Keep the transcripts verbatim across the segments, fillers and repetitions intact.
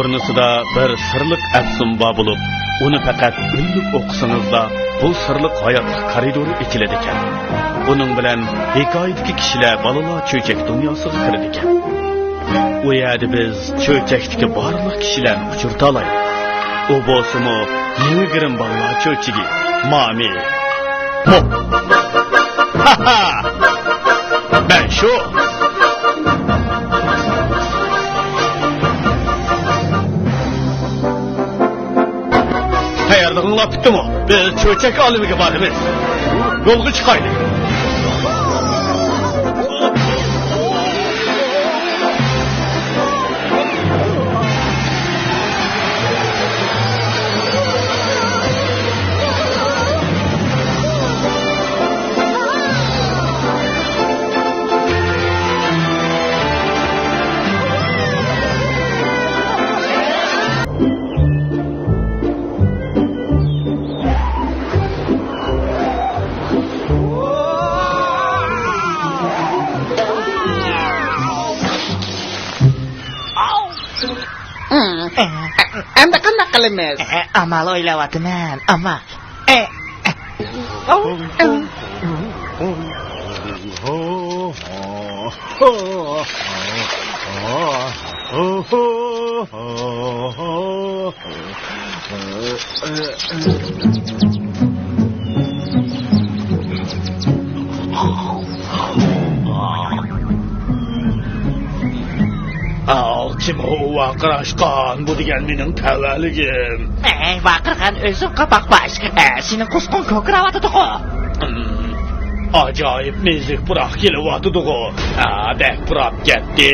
بۇرنىسىدا بىر سىرلىق ئەپسۇن بار بولۇپ، ئۇنى پەقەت ئۈنلۈك ئوقۇسىڭىزلا، بۇ سىرلىق ھاياتلىق كارىدورى ئېچىلىدىكەن. بۇنىڭ بىلەن ھېكايىدىكى كىشىلەر بالىلار چۆچەك دۇنياسىغا كىرىدىكەن. ئۇ يەردە بىز چۆچەكتىكى بارلىق كىشىلەرنى ئۇچرىتالايلى. ئۇ بولسىمۇ يېڭى گىرىم بالىلار چۆچىكى، مامى. مو. ھا ھا. مەن شۇ. تەييارلىقىڭلار پۈتتىمۇ؟ بىز چۆچەك ئالىمىگە بارىمىز. يولغا چىقايلى. ئەمدى قانداق قىلىمىز؟ ئامال ئويلاۋاتىمەن، ئامال. ئاۋ، كىم ئۇ ۋارقىراشقان؟ بۇ دېگەن مېنىڭ تەۋەلىكىم. ئەي، ۋارقىرىغان ئۆزۈڭ قاپاق باش. ئە، سېنىڭ قۇسقۇڭ كوكىراۋاتىدىغۇ. ئاجايىپ مېزىك پۇراق كېلىۋاتىدىغۇ. ئا، بەك پۇراپ كەتتى.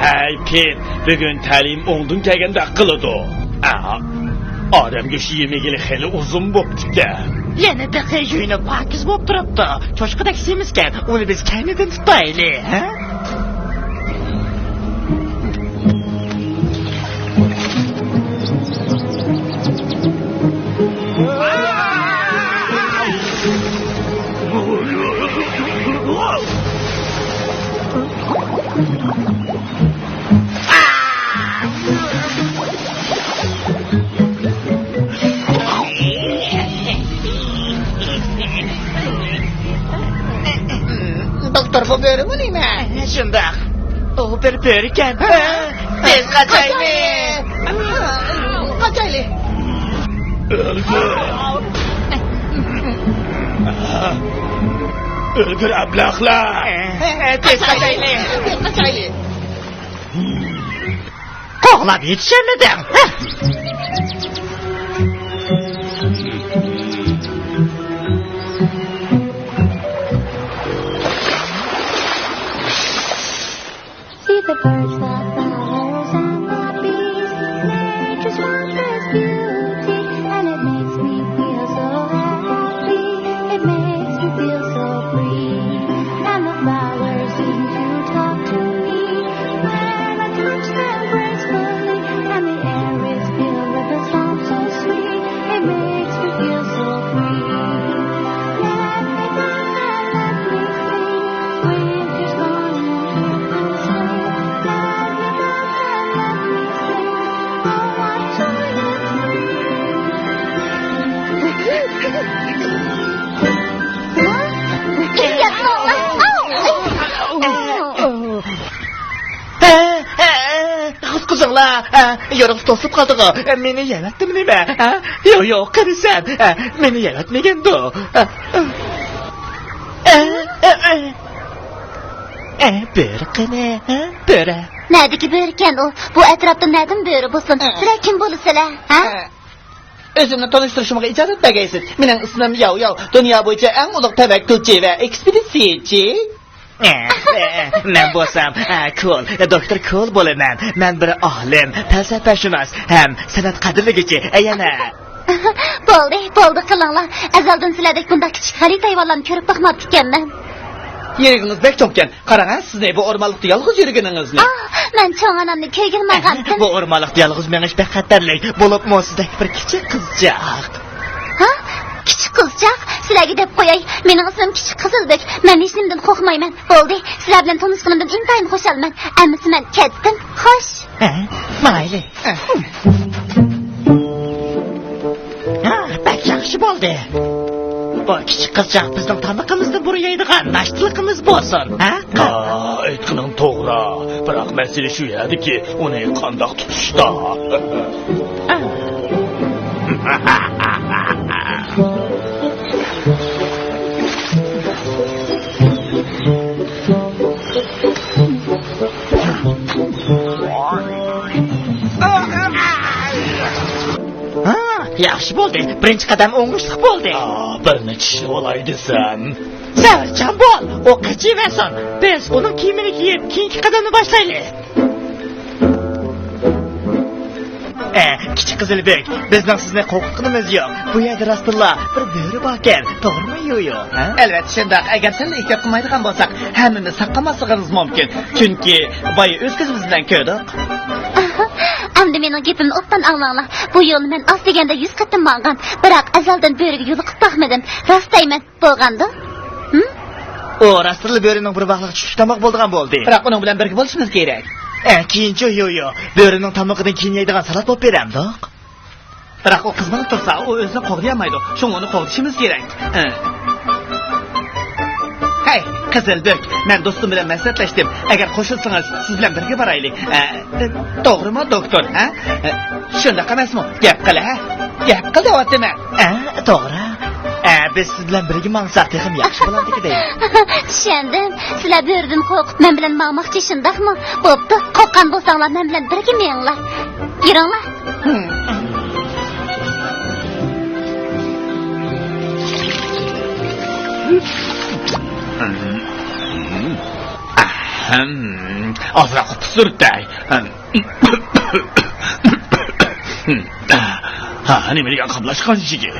ھەي، پىت، بۈگۈن تەلىيىم ئوڭدىن كەلگەندەك قىلىدۇ. ئا، ئادەم گۆشى يېمىگىلى خېلى ئۇزۇن بوپتىكەن. يەنە تېخى يۇيۇنۇپ پاكىز بوپ تۇرۇپتۇ. چوشقىدەك سېمىزكەن، ئۇنى بىز كەينىدىن تۇتايلى، ھە؟ دوختۇر، بۇ بۆرىمۇ نېمە؟ شۇنداق. ئۇ بىر بۆرىكەن. ھە؟ تېز قاچايلى. قاچايلى. ئۆلگۈر. ئۆلگۈر، ئەبلەخلەر. ھە، ھە، تېز قاچايلى. تېز قاچايلى. قوغلاپ يېتىشەلمىدىڭ. See the birds, the flowers, and the bees. Nature's wondrous beauty, and it makes me feel so happy. It makes me feel so free. And the flowers seem to talk to me when I touch them gracefully. And the air is filled with a sound so sweet. It makes me feel so free. Let me dance and let me sing. Winter's gone and autumn's here. Let me dance and let me sing. Oh, what joy this brings. ھە، ھە، قىزقىزىڭلار، ھە، يولىڭىز توسۇلۇپ قالدىغۇ. مېنى يەۋەتتىمۇ نېمە؟ ھە؟ يوق، يوق، قېنى سەن. ھە، مېنى يەۋەتمىگەندۇ. ھە، ھە، ھە. ھە، بۆرە قېنى، ھە، بۆرە. نەدىكى بۆرىكەن ئۇ؟ بۇ ئەتراپتا نەدىن بۆرە بولسۇن؟ ھە. سىلەر كىم بولىسىلەر، ھە؟ ھە. ئۆزۈمنى تونۇشتۇرۇشۇمغا ئىجازەت بەرگەيسىز. مېنىڭ ئىسمىم ياۋ ياۋ، دۇنيا بويىچە ئەڭ ئۇلۇغ تەۋەككۈلچى ۋە ئېكسپېدىتسىيەچى. مەن بولسام، ئە، كول، دوكتور كول بولىمەن. مەن بىر ئالىم، پەلسەپەشۇناس ھەم سەنئەت قەدىرلىگۈچى، ئە، يەنە. بولدى، بولدى، قىلىڭلار. ئەزەلدىن سىلەردەك بۇنداق كىچىك غەلىتە ھايۋانلارنى كۆرۈپ باقماپتىكەنمەن. يۈرىكىڭىز بەك چوڭكەن. قاراڭ، سىزنى بۇ ئورمانلىقتا يالغۇز يۈرگىنىڭىزنى. ئاھ، مەن چوڭ ئانامنى كۆرگىلى ماڭغانتىم. بۇ ئورمانلىقتا يالغۇز مېڭىش بەك خەتەرلىك. بولۇپمۇ سىزدەك بىر كىچىك قىزچاق. ھا؟ كىچىك قىزچاق؟ سىلەرگە دەپ قوياي، مېنىڭ ئىسمىم كىچىك قىزىلبۆك. مەن ھېچنېمىدىن قورقمايمەن. بولدى، سىلەر بىلەن تونۇشقىنىمدىن ئىنتايىن خۇشالمەن. ئەمىسە مەن كەتتىم. خوش. ھە، ماڭايلى. ھە، بەك ياخشى بولدى. بۇ كىچىك قىزچاق بىزنىڭ تامىقىمىزنى بۇرىيەيدىغان ناشتىلىقىمىز بولسۇن. ھە؟ ھا، ئېيتقىنىڭ توغرا. بىراق مەسىلە شۇ يەردىكى، ئۇنى قانداق تۇتۇشتا. ھا، ياخشى بولدى. بىرىنچى قەدەم ئوڭۇشلۇق بولدى. ئا، بىرنى چىشلىۋالاي دېسەم. سەۋرچان بول، ئۇ قېچىۋەرسۇن. بىز ئۇنىڭ كىيىمىنى كىيىپ، كېيىنكى قەدەمنى باشلايلى. ئە، كىچىك قىزىلبۆك، بىزنىڭ سىزنى قورقۇتقىنىمىز يوق. بۇ يەردە راستتىنلا بىر بۆرە باركەن، توغرىمۇ، يويو؟ ھە؟ ئەلۋەتتە شۇنداق. ئەگەر سەل ئېھتىيات قىلمايدىغان بولساق، ھەممىمىز ساقلانماسلىقىمىز مۇمكىن. چۈنكى بايا ئۆز كۆزىمىز بىلەن كۆردۇق. ئەمدى مېنىڭ گېپىمنى ئوبدان ئاڭلاڭلار. بۇ يولنى مەن ئاز دېگەندە يۈز قېتىم ماڭغان. بىراق ئەزەلدىن بۆرىگە يولۇقۇپ باقمىدىم. راست دەيمەن. بولغاندۇ؟ ھىم؟ ئۇ راستتىنلا بۆرىنىڭ بىر باغلىق چۈشلۈك تامىقى بولىدىغان بولدى. بىراق ئۇنىڭ بىلەن بىرگە بولۇشىمىز كېرەك. ئە، كېيىنچۇ، يويو. بۆرىنىڭ تامىقىدىن كېيىن يەيدىغان سالات بولۇپ بېرەمدۇق؟ بىراق ئۇ قىزمىنىپ تۇرسا، ئۇ ئۆزىنى قوغدىيالمايدۇ. شۇڭا ئۇنى قوغدىشىمىز كېرەك. ئە. ھەي، قىزىلبۆك، مەن دوستۇم بىلەن مەسلىھەتلەشتىم. ئەگەر قوشۇلسىڭىز، سىز بىلەن بىرگە بارايلى. ئە، توغرىمۇ، دوكتور، ھە؟ ئە، شۇنداق ئەمەسمۇ؟ گەپ قىل، ھە؟ گەپ قىل دەۋاتىمەن. ئە، توغرا. ئە، بىز سىز بىلەن بىرگە ماڭساق تېخىمۇ ياخشى بولامدىكىن دەيمەن. چۈشەندىم. سىلەر بۆرىدىن قورقۇپ مەن بىلەن ماڭماقچى، شۇنداقمۇ؟ بوپتۇ، قورققان بولساڭلار مەن بىلەن بىرگە مېڭىڭلار. يۈرۈڭلار. ئەھەم. ئازراق قۇسۇرتاي. ھا، نېمە دېگەن قاملاشقان شېكىل.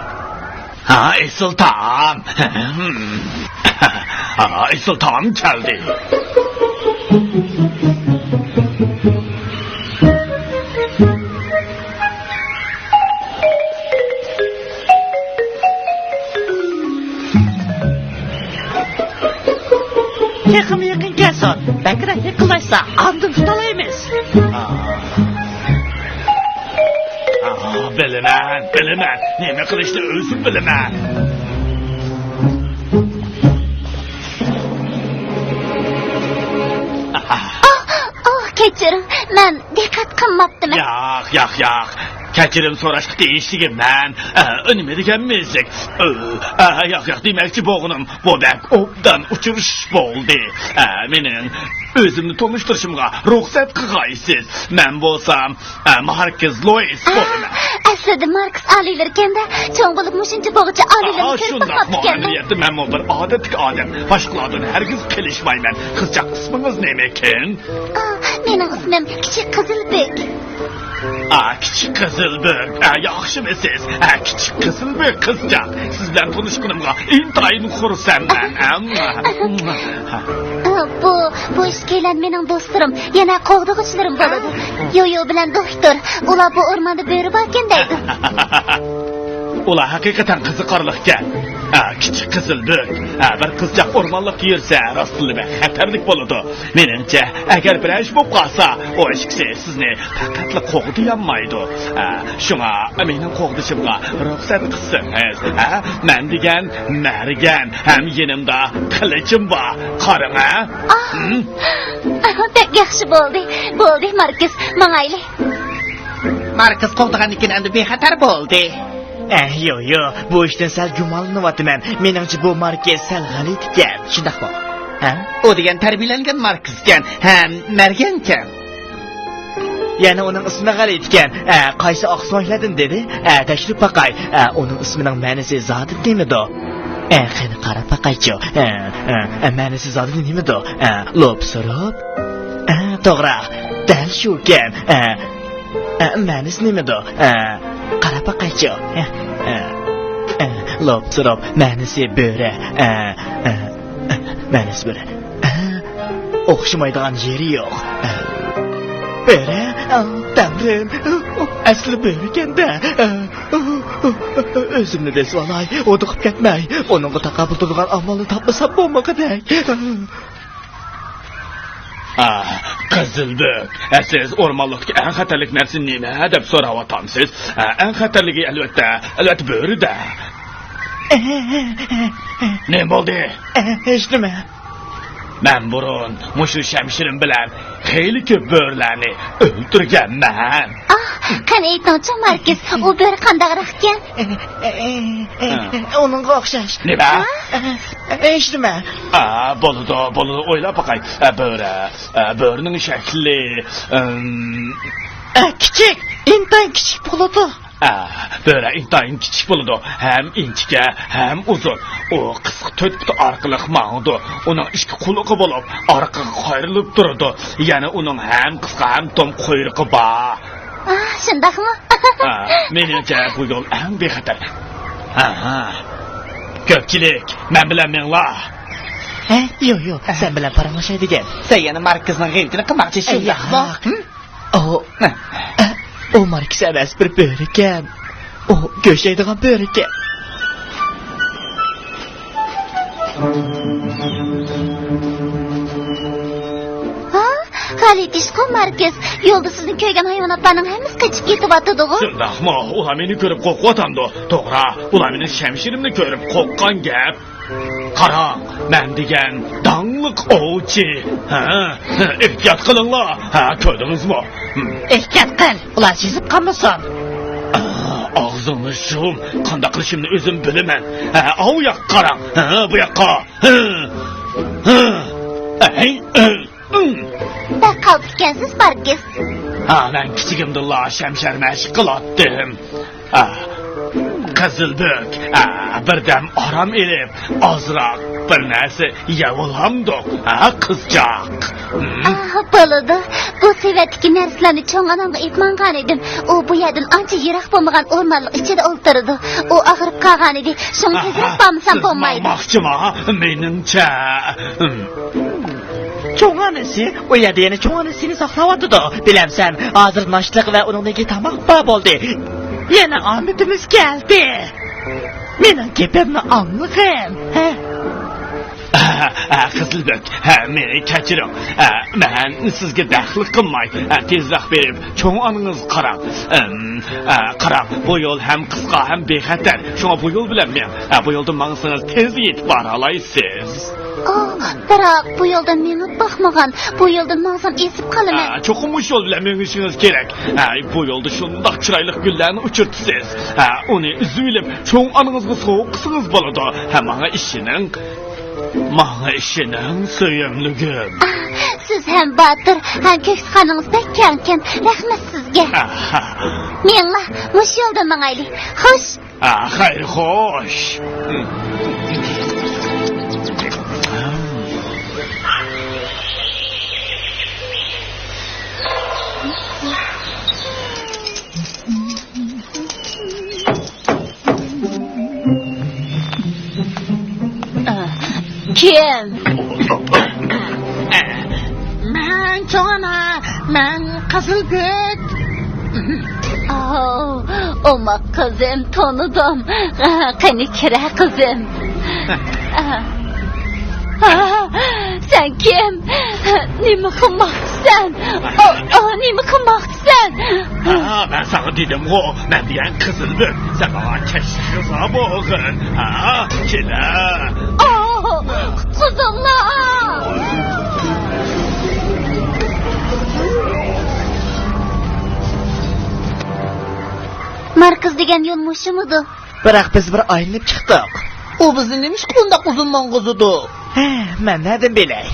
ھا، ئېسىل تائام. ھا، ئېسىل تائام كەلدى. تېخىمۇ يېقىن كەلسۇن. بەكرەك يېقىنلاشسا، ئاندىن تۇتالايمىز. ئاھ، بىلىمەن، بىلىمەن. نېمە قىلىشنى ئۆزۈم بىلىمەن. ئاھ، ئاھ، كەچۈرۈڭ. مەن دىققەت قىلماپتىمەن. ياق، ياق، ياق. كەچۈرۈم سوراشقا تېگىشلىكى مەن. ئە، نېمە دېگەن مىزىك؟ ئە، ئە، ياق، ياق، دېمەكچى بولغىنىم، بۇ بەك ئوبدان ئۇچرىشىش بولدى. ئە، مېنىڭ ئۆزۈمنى تونۇشتۇرۇشۇمغا رۇخسەت قىلغايسىز. مەن بولسام، ئە، ماركىز لويىس بولىمەن. ئەسلىدە ماركىز ئالىيلىرىكەن-دە، چوڭ بولۇپ مۇشۇنچە بوغچە ئالىيلىرنى كۆرۈپ باقماپتىكەنمەن. ئەمەلىيەتتە مەنمۇ بىر ئادەتتىكى ئادەم. باشقىلاردىن ھەرگىز قېلىشمايمەن. قىزچاق، ئىسمىڭىز نېمىكىن؟ ئا، مېنىڭ ئىسمىم كىچىك قىزىلبۆك. ئا، كىچىك قىزىلبۆك. ئا، ياخشىمۇسىز؟ ئا، كىچىك قىزىلبۆك قىزچاق. سىز بىلەن تونۇشقىنىمغا ئىنتايىن خۇرسەنمەن. ئا، بۇ، بۇ ئىككىيلەن مېنىڭ دوستلىرىم، يەنە قوغدىغۇچىلىرىم بولىدۇ. يويو بىلەن دوكتور، ئۇلار بۇ ئورماندا بۆرە باركەن دەيدۇ. ئۇلار ھەقىقەتەن قىزىقارلىقكەن. ئا، كىچىك قىزىلبۆك. ئا، بىر قىزچاق ئورمانلىقتا يۈرسە، راستلا بەك خەتەرلىك بولىدۇ. مېنىڭچە، ئەگەر بىرەر ئىش بولۇپ قالسا، ئۇ ئىككىسى سىزنى پەقەتلا قوغدىيالمايدۇ. ئە، شۇڭا مېنىڭ قوغدىشىمغا رۇخسەت قىلسىڭىز. ئە، مەن دېگەن مەرگەن ھەم يېنىمدا قىلىچىم بار. قاراڭ، ھە؟ ئاھ! ھىم؟ بەك ياخشى بولدى. بولدى، ماركىس، ماڭايلى. ماركىس قوغدىغاندىن كېيىن ئەمدى بىخەتەر بولدى. ئە، يو، يو، بۇ ئىشتىن سەل گۇمانلىنىۋاتىمەن. مېنىڭچە بۇ ماركىس سەل غەلىتىكەن، شۇنداقمۇ؟ ھە؟ ئۇ دېگەن تەربىيەلەنگەن ماركىسكەن ھەم مەرگەنكەن. يەنە ئۇنىڭ ئىسمى غەلىتىكەن. ئە، قايسى ئاقسۆڭەكلەردىن دېدى؟ ئە، تەكشۈرۈپ باقاي. ئە، ئۇنىڭ ئىسمىنىڭ مەنىسى زادى نېمىدۇ؟ ئە، قېنى قاراپ باقايچۇ. ئە، ئە، ئە، مەنىسى زادى نېمىدۇ؟ ئە، لوپسۇرۇپ. ئە، توغرا. دەل شۇكەن. ئە، ئە، مەنىسى نېمىدۇ؟ ئە، قاراپ باقايچۇ. ئە، ئە، ئە، لوپسۇرۇپ، مەنىسى بۆرە. ئە، ئە، ئە، مەنىسى بۆرە. ئە، ئوخشىمايدىغان يېرى يوق. ئە. بۆرە، تەڭرىم، ئەسلى بۆرىكەن-دە. ئۆزۈمنى بېسىۋالاي، ھودۇقۇپ كەتمەي. ئۇنىڭغا تاقابىل تۇرىدىغان ئامالنى تاپمىسام بولمىغۇدەك. ئا، قىزىلبۆك، ئە، سىز ئورمانلىقتىكى ئەڭ خەتەرلىك نەرسە نېمە دەپ سوراۋاتامسىز؟ ئە، ئەڭ خەتەرلىكى ئەلۋەتتە، ئەلۋەتتە بۆرە-دە. نېمە بولدى؟ ھېچنېمە. مەن بۇرۇن مۇشۇ شەمشىرىم بىلەن خېلى كۆپ بۆرىلەرنى ئۆلتۈرگەنمەن. ئاھ، قېنى ئېيتىڭچۇ، ماركىز، ئۇ بۆرە قانداقراقكەن؟ ئۇنىڭغا ئوخشاش. نېمە؟ ھېچنېمە. ئا، بولىدۇ، بولىدۇ، ئويلاپ باقاي. ئە، بۆرە، ئە، بۆرىنىڭ شەكلى، ئىم، ئە، كىچىك، ئىنتايىن كىچىك بولىدۇ. ئە، بۆرە ئىنتايىن كىچىك بولىدۇ، ھەم ئىنچىكە، ھەم ئۇزۇن. ئۇ قىسقا تۆت پۇتى ئارقىلىق ماڭىدۇ. ئۇنىڭ ئىككى قۇلىقى بولۇپ، ئارقىغا قايرىلىپ تۇرىدۇ. يەنە ئۇنىڭ ھەم قىسقا، ھەم توم قۇيرۇقى بار. ئاھ، شۇنداقمۇ؟ ئا، مېنىڭچە بۇ يول ئەڭ بىخەتەر. ئاھا. كۆپچىلىك، مەن بىلەن مېڭىڭلار. ھە؟ يوق، يوق، سەن بىلەن پاراڭلىشاي دېگەن. سەن يەنە ماركىزنىڭ غەيۋىتىنى قىلماقچى، شۇنداقمۇ؟ ئە، ياق. ھىم؟ ئۇ، ئۇ ماركىز ئەمەس، بىر بۆرىكەن. ئۇ گۆش يەيدىغان بۆرىكەن. ھا؟ غەلىتە ئىشقۇ، ماركىز. يولدا سىزنى كۆرگەن ھايۋاناتلارنىڭ ھەممىسى قېچىپ كېتىۋاتىدىغۇ. شۇنداقمۇ؟ ئۇلار مېنى كۆرۈپ قورقۇۋاتامدۇ؟ توغرا، ئۇلار مېنىڭ شەمشىرىمنى كۆرۈپ قورققان گەپ. قاراڭ، مەن دېگەن داڭلىق ئوۋچى. ھە، ئېھتىيات قىلىڭلار. ھە، كۆردىڭىزمۇ؟ ھىم. ئېھتىيات قىل، ئۇلار سېزىپ قالمىسۇن. ئا، ئاغزىڭنى يۇم، قانداق قىلىشىمنى ئۆزۈم بىلىمەن. ھە، ئاۋۇ ياققا قاراڭ. ھە، بۇ ياققا. ھە، ھە، ھە. ئەي، ئە، ئىم. بەك قالتىسكەنسىز، ماركىز. ھا، مەن كىچىكىمدىنلا شەمشەر مەشىق قىلاتتىم. ئا، قىزىلبۆك، ئا، بىردەم ئارام ئېلىپ، ئازراق بىر نەرسە يەۋالامدۇق، ھە، قىزچاق؟ ھىم؟ ئاھ، بولىدۇ. بۇ سېۋەتتىكى نەرسىلەرنى چوڭ ئانامغا ئېيتماڭغان ئىدىم. ئۇ بۇ يەردىن ئانچە يىراق بولمىغان ئورمانلىق ئىچىدە ئولتۇرىدۇ. ئۇ ئاغرىپ قالغان ئىدى. شۇڭا تېزرەك بارمىسام بولمايدۇ. ماڭماقچىما؟ مېنىڭچە. ھىم. چوڭ ئانىسى، ئۇ يەردە يەنە چوڭ ئانىسى سېنى ساقلاۋاتىدۇ. بىلەمسەن، ھازىر ناشتىلىق ۋە ئۇنىڭدىن كېيىن تاماق بار بولدى. يەنە ئامىتىمىز كەلدى. مېنىڭ گېپىمنى ئاڭلىغىن. ھە؟ ئە، قىزىلبۆك، ھە، مېنى كەچۈرۈڭ. ئە، مەن سىزگە دەخلى قىلماي، ئە، تېزرەك بېرىپ چوڭ ئانىڭىزغا قاراڭ. ئىم، ئە، قاراڭ، بۇ يول ھەم قىسقا، ھەم بىخەتەر. شۇڭا بۇ يول بىلەن مېڭىڭ. ئە، بۇ يولدا ماڭسىڭىز تېز يېتىپ بارالايسىز. ئاھ، بىراق بۇ يولدا مېڭىپ باقمىغان. بۇ يولدىن ماڭسام ئېزىپ قالىمەن. ئا، چوقۇم مۇشۇ يول بىلەن مېڭىشىڭىز كېرەك. ئا، بۇ يولدا شۇنداق چىرايلىق گۈللەرنى ئۇچۇرتىسىز. ئا، ئۇنى ئۈزۈۋېلىپ چوڭ ئانىڭىزغا سوۋغا قىلسىڭىز بولىدۇ. ھە، ماڭا ئىشىنىڭ. ماڭا ئىشىنىڭ، سۆيۈملۈكۈم. ئاھ، سىز ھەم باتۇر، ھەم كۆكسى-قانىڭىز بەك كەڭكەن. رەھمەت سىزگە. ئاھا. مېڭىڭلار، مۇشۇ يولدىن ماڭايلى. خوش. ئا، خەير، خوش. كىم؟ مەن چوڭ ئانا، مەن قىزىلگۈل. ئاۋۇ، ئوماق قىزىم، تونۇدۇم. قېنى كىرە، قىزىم. سەن كىم؟ نېمە قىلماقچىسەن؟ ئو، ئو، نېمە قىلماقچىسەن؟ ھا، مەن ساڭا دېدىمغۇ، مەن دېگەن قىزىلگۈل. سەن ماڭا كەچلىك غىزا بولغىن. ھا، كېلە. ئو، قۇتقۇزۇڭلار! ماركىز دېگەن يول مۇشۇمىدۇ؟ بىراق بىز بىر ئايلىنىپ چىقتۇق. ئۇ بىزنى نېمىشقا بۇنداق ئۇزۇن ماڭغۇزىدۇ؟ ھە، مەن نەدىن بىلەي؟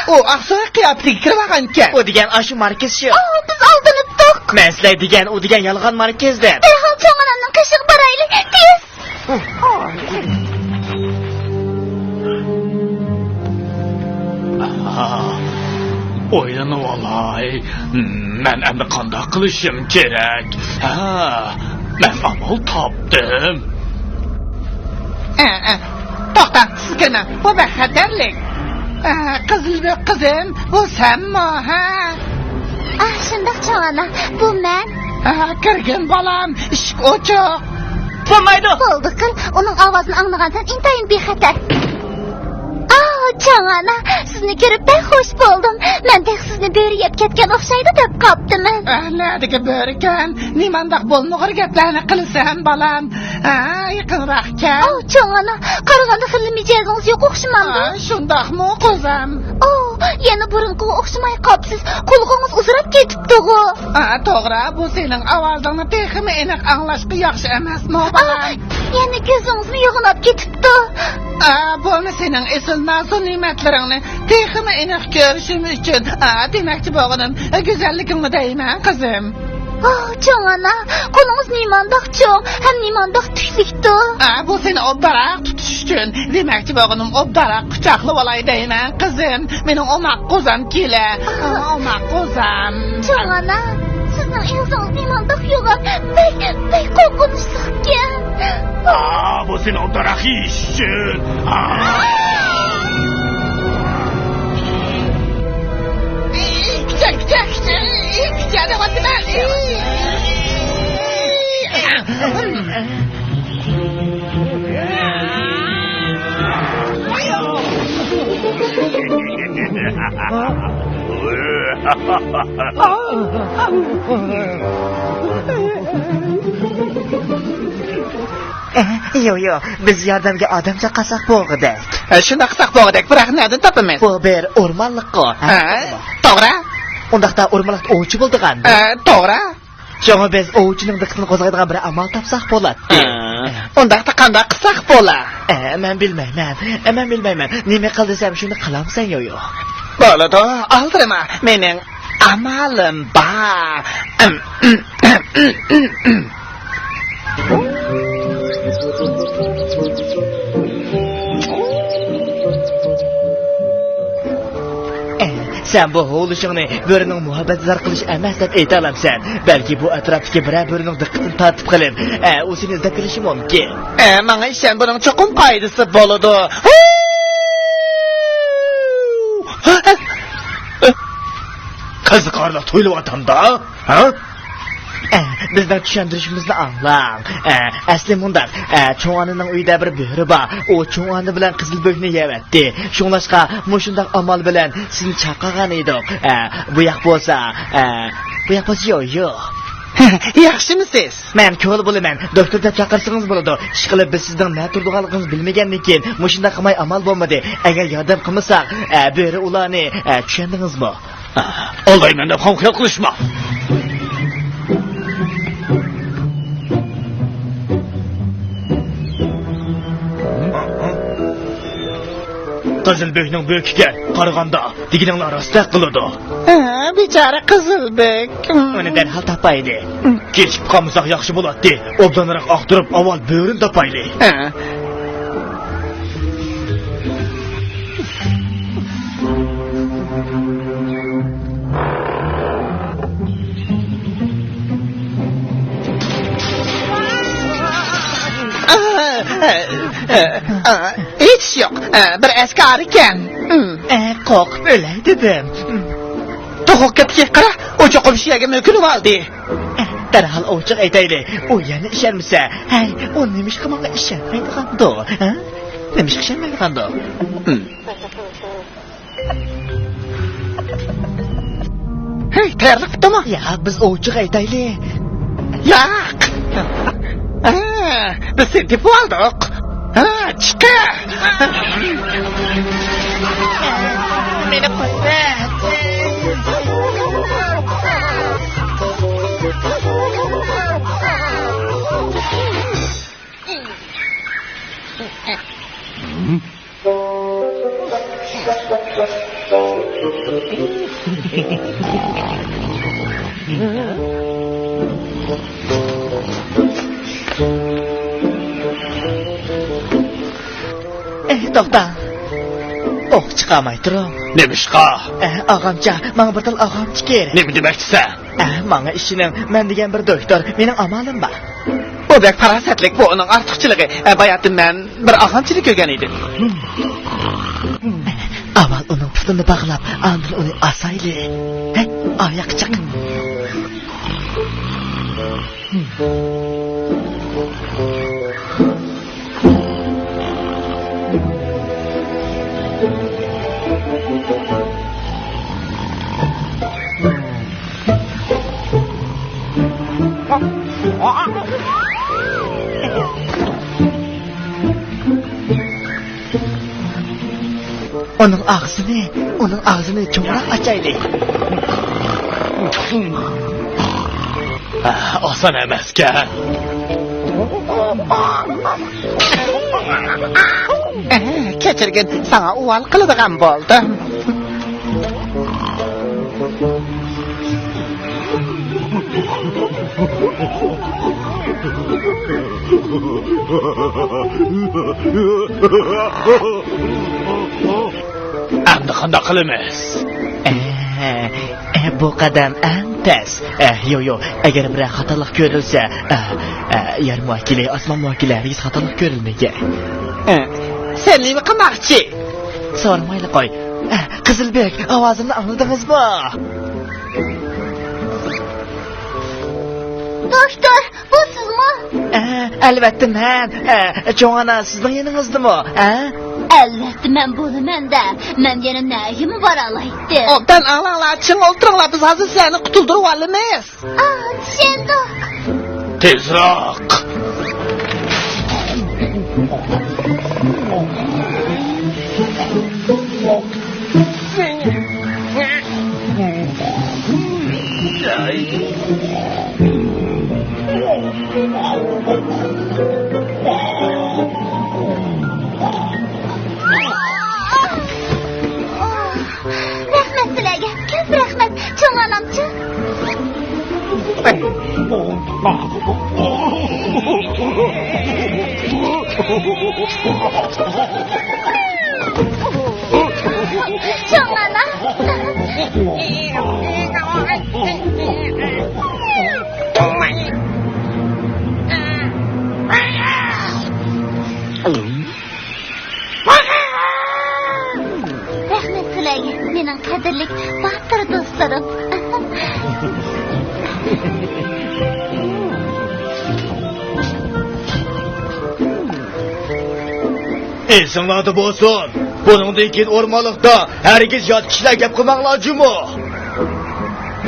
ئۇ ئاقسۆڭەك قىياپىتىگە كىرىۋالغانىكەن. ئۇ دېگەن ئاشۇ ماركىز شۇ. ئاۋۇ، بىز ئالدىنىپتۇق. مەن سىلەر دېگەن، ئۇ دېگەن يالغان ماركىز دەپ. دەرھال چوڭ ئانامنىڭ قېشىغا بارايلى، تېز. ئويلىنىۋالاي. مەن ئەمدى قانداق قىلىشىم كېرەك؟ ھە، مەن ئامال تاپتىم. ئە، ئە، توختا، سىز كىرمەڭ. بۇ بەك خەتەرلىك. ئە، قىزىل بۆك قىزىم، بۇ سەنمۇ، ھە؟ ئاھ، شۇنداق، چوڭ ئانا، بۇ مەن. ئە، كىرگىن بالام، ئىشىك ئوچۇق. بولمايدۇ. بولدى قىل، ئۇنىڭ ئاۋازىنى ئاڭلىغانسەن ئىنتايىن بىخەتەر. ئاھ، چوڭ ئانا، سىزنى كۆرۈپ بەك خۇش بولدۇم. مەن تېخى سىزنى بۆرە يەپ كەتكەن ئوخشايدۇ دەپ قاپتىمەن. ئە، نەدىكى بۆرىكەن؟ نېمانداق بولمىغۇر گەپلەرنى قىلىسەن، بالام؟ ھە، يېقىنراق كەل. ئاھ، چوڭ ئانا، قارىغاندا خېلى مىجەزىڭىز يوق ئوخشىمامدۇ؟ ھە، شۇنداقمۇ، قوزام؟ ئاھ، يەنە بۇرۇنقىغا ئوخشىماي قاپسىز. قۇلىقىڭىز ئۇزىراپ كېتىپتىغۇ. ھە، توغرا، بۇ سېنىڭ ئاۋازىڭنى تېخىمۇ ئېنىق ئاڭلاشقا ياخشى ئەمەسمۇ، بالام؟ ئاھ، يەنە كۆزىڭىزمۇ يوغىناپ كېتىپتۇ. ئا، بۇمۇ سېنىڭ ئېسىل نازۇ نېمەتلىرىڭنى تېخىمۇ ئېنىق كۆرۈشۈم ئۈچۈن، ئا، دېمەكچى بولغىنىم، گۈزەللىكىڭنى دەيمەن، قىزىم. ئاھ، چوڭ ئانا، قولىڭىز نېمانداق چوڭ ھەم نېمانداق تۈكلۈكتۇ. ئا، بۇ سېنى ئوبدانراق تۇتۇش ئۈچۈن. دېمەكچى بولغىنىم، ئوبدانراق قۇچاقلىۋالاي دەيمەن، قىزىم. مېنىڭ ئوماق قوزام كېلە. ئوماق قوزام. چوڭ ئانا، سىزنىڭ ئېغىزىڭىز نېمانداق يوغان، بەك، بەك قورقۇنچلۇقكەن. ئا، بۇ سېنىڭ داراق يېيىش ئۈچۈن. ئا! كۈچە، كۈچە، كۈچە، كۈچە دەۋاتىمەن. يو، يو، بىز ياردەمگە ئادەم چاقىرساق بولغۇدەك. ھە، شۇنداق قىلساق بولغۇدەك، بىراق نەدىن تاپىمىز؟ بۇ بىر ئورمانلىققۇ. ھە، توغرا. ئۇنداقتا ئورمانلىقتا ئوۋچى بولىدىغان. ھە، توغرا. شۇڭا بىز ئوۋچىنىڭ دىققىتىنى قوزغايدىغان بىر ئامال تاپساق بولاتتى. ھە. ئۇنداقتا قانداق قىلساق بولا؟ ئە، مەن بىلمەيمەن. ئە، مەن بىلمەيمەن. نېمە قىل دېسەم، شۇنى قىلامسەن، يويو. بولىدۇ، ئالدىرىما. مېنىڭ ئامالىم بار. سەن بۇ ھۇۋلىشىڭنى بۆرىنىڭ مۇھەببەتىنى زار قىلىش ئەمەس دەپ ئېيتالامسەن. بەلكى بۇ ئەتراپتىكى بىرەر بۆرىنىڭ دىققىتىنى تارتىپ قېلىپ، ئە، ئۇ سېنى ئىزدەپ كېلىشى مۇمكىن. ئە، ماڭا ئىشەن، بۇنىڭ چوقۇم پايدىسى بولىدۇ. قىزىقارلىق تۇيۇلۇۋاتامدا، ھە؟ ئە، بىزنىڭ چۈشەندۈرۈشىمىزنى ئاڭلاڭ. ئە، ئەسلى مۇنداق، ئە، چوڭ ئانىنىڭ ئۆيىدە بىر بۆرە بار. ئۇ چوڭ ئانا بىلەن قىزىل بۆكنى يەۋەتتى. شۇڭلاشقا مۇشۇنداق ئامال بىلەن سىزنى چاقىرغان ئىدۇق. ئە، بۇ ياق بولسا، ئە، بۇ ياق بولسا يوق، يوق. ياخشىمۇسىز؟ مەن كولا بولىمەن. دوكتور دەپ چاقىرسىڭىز بولىدۇ. ئىشقىلىپ، بىز سىزنىڭ نە تۇرىدىغانلىقىڭىزنى بىلمىگەندىن كېيىن، مۇشۇنداق قىلماي ئامال بولمىدى. ئەگەر ياردەم قىلمىساق، ئە، بۆرە ئۇلارنى، ئە، چۈشەندىڭىزمۇ؟ ئالدايمەن دەپ خام خىيال قىلىشما. قىزىل بۆكنىڭ بۆكىكەن، قارىغاندا دېگىنىڭلار راستتەك قىلىدۇ. ھە، بىچارە قىزىل بۆك. ئۇنى دەرھال تاپايلى. كېچىكىپ قالمىساق ياخشى بولاتتى. ئوبدانراق ئاختۇرۇپ، ئاۋۋال بۆرىنى تاپايلى. ھە. ھېچ يوق. بىر ئەسكى ئارىكەن. ئە، قورقۇپ ئۆلەي دېدىم. توخۇ كەتكەن قارا، ئۇ چوقۇم شۇ يەرگە مۆكۈنۈۋالدى. ئە، دەرھال ئوۋچىغا ئېيتايلى. ئۇ يەنە ئىشەنمىسە، ھەي، ئۇ نېمىشقا ماڭا ئىشەنمەيدىغاندۇ؟ ھە؟ نېمىشقا ئىشەنمەيدىغاندۇ؟ ھەي، تەييارلىق پۈتتىمۇ؟ ياق، بىز ئوۋچىغا ئېيتايلى. ياق. ھە، بىز سېتىپ ئالدۇق. ھە، چىقە. مېنى قويۇۋەت. ئەي، توختا. ئوق چىقارماي تۇرۇڭ. نېمىشقا؟ ئە، ئاغامچا، ماڭا بىر تال ئاغامچا كېرەك. نېمە دېمەكچىسەن؟ ئە، ماڭا ئىشىنىڭ، مەن دېگەن بىر دوكتور، مېنىڭ ئامالىم بار. بۇ بەك پاراسەتلىك، بۇ ئۇنىڭ ئارتۇقچىلىقى. ئە، باياتىن مەن بىر ئاغامچىنى كۆرگەن ئىدىم. ئاۋۋال ئۇنىڭ پۇتىنى باغلاپ، ئاندىن ئۇنى ئاسايلى. ھە، ئاۋۇ ياققا چىق. ئۇنىڭ ئاغزىنى، ئۇنىڭ ئاغزىنى چوڭراق ئاچايلى. ئاسان ئەمەسكەن. كەچۈرگىن، ساڭا ئۇۋال قىلىدىغان بولدۇم. ئەمدى قانداق قىلىمىز؟ ئە، ئە، بۇ قەدەم ئەڭ تەس. ئە، يو، يو، ئەگەر بىرەر خاتالىق كۆرۈلسە، ئە، ئە، يەر مۇۋەككىلى، ئاسمان مۇۋەككىلى ھەرگىز خاتالىق كۆرۈلمىگەن. ئە، سەن نېمە قىلماقچى؟ سورىمايلا قوي. ئە، قىزىلبېك، ئاۋازىمنى ئاڭلىدىڭىزمۇ؟ دوكتور، بۇ سىزمۇ؟ ئە، ئەلۋەتتە مەن. ئە، چوڭ ئانا سىزنىڭ يېنىڭىزدىمۇ؟ ئە؟ ئەلۋەتتە مەن بولىمەن-دە. مەن يەنە نەگىمۇ بارالايتتىم؟ ئوبدان ئاڭلاڭلار، چىڭ ئولتۇرۇڭلار، بىز ھازىر سىلەرنى قۇتۇلدۇرۇۋالىمىز. ئا، چۈشەندۇق. تېزراق! رەھمەت سىلەرگە، كۆپ رەھمەت، چوڭ ئانامچۇ؟ چوڭ ئانا. رەھمەت سىلەرگە، مېنىڭ قەدىرلىك باتۇر دوستلىرىم. ئېسىڭلاردا بولسۇن، بۇنىڭدىن كېيىن ئورمانلىقتا ھەرگىز يات كىشىلەر گەپ قىلماڭلار جۇمۇ.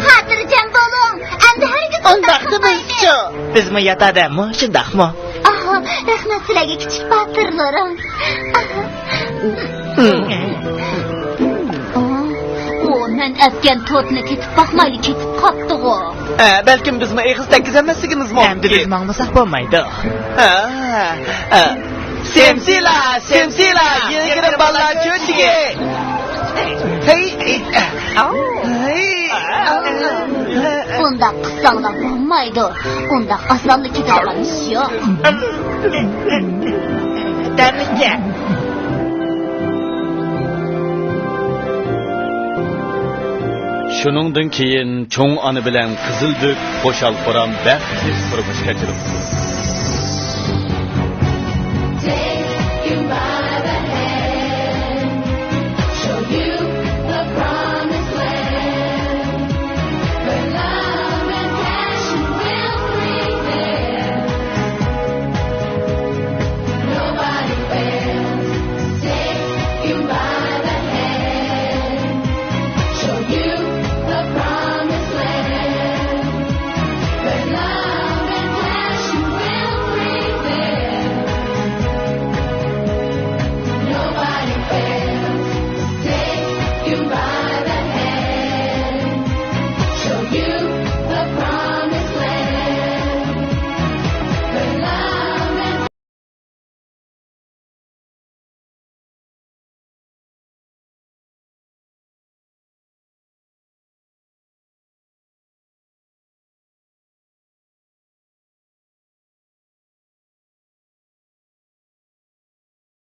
خاتىرجەم بولۇڭ، ئەمدى ھەرگىز ئۇنداق قىلمايمىز. بىزمۇ ياتادا مۇشۇنداقمۇ؟ ئاھ، رەھمەت سىلەرگە، كىچىك باتۇرلىرىم. ئۇ مەن ئەتكەن تورتنى تېتىپ باقمايلا كېتىپ قاپتىغۇ. ئە، بەلكىم بىزمۇ ئېغىز تەگكۈزەلمەسلىكىمىز مۇمكىن. ئەمدى بىز ماڭمىساق بولمايدۇ. ئە، ئە. سىمسىلا، سىمسىلا، يىلگىرىم بالىلار چۆچىكى. ھەي، ھەي. ئۇنداق قىلساڭلار بولمايدۇ. ئۇنداق ئاسانلا كېتىدىغان ئىش يوق. تەمىچە. شۇنىڭدىن كېيىن چوڭ ئانا بىلەن قىزىلبۆك خۇشال-خۇرام بەختلىك تۇرمۇش كەچۈرۈپتۇ.